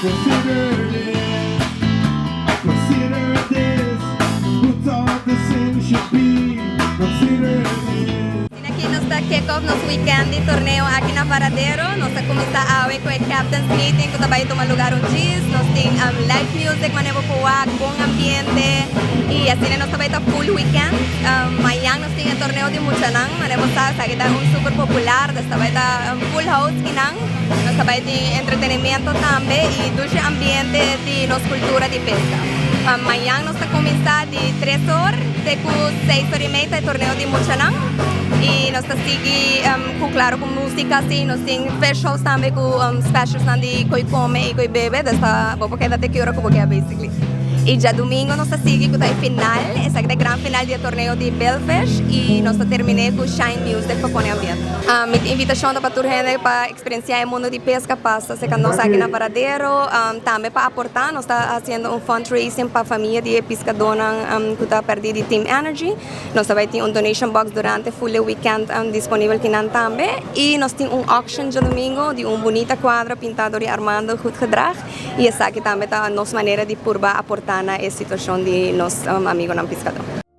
Consider this, consider this. Who thought the same should be? Consider this. Asina aki nos ta kick off nos weekend di torneo aki na Varadero. Nos ta cuminsa awe cu e Captain's Meeting cu ta bay tuma lugar un djis. Nos tin live music manera bo por wak, bon ambiente y asina nos ta bay ta full weekend. Mañan nos tin e torneo di muchanan, manera bo sa esaki ta un super popular, dus ta bay ta full house kinan. Nos ta bay tin entretenimiento tambe y dushi ambiente di nos cultura di pesca. Mañan nos ta cuminsa di tres or te cu seis or y mei ta e torneo di muchanan y nos ta sigui cu claro cu musica si nos tin fish shows tambe cu specials nan di coy come y coy bebe dus ta bo por keda te ki ora cu bo kier basically. Y djadumingo nos ta sigui cu ta e final, esaki ta e gran final di e torneo di Billfish y nos ta termine cu Shine Music pa pone ambiente. Mi invitacion ta pa tur hende pa experiencia e mundo di pesca pasa cerca nos aki na Varadero, tambe pa aporta nos ta haciendo un fundraising pa famia di e piscadonan cu ta perdi di Team Energy. Nos ta bay tin un donation box durante full e weekend disponibel kinan tambe y nos tin un auction djadumingo di un bunita cuadro pinta door di Armando Goedgedrag. Y esaki tambe ta nos manera di purba aporta na e situacion di nos amigonan piscador.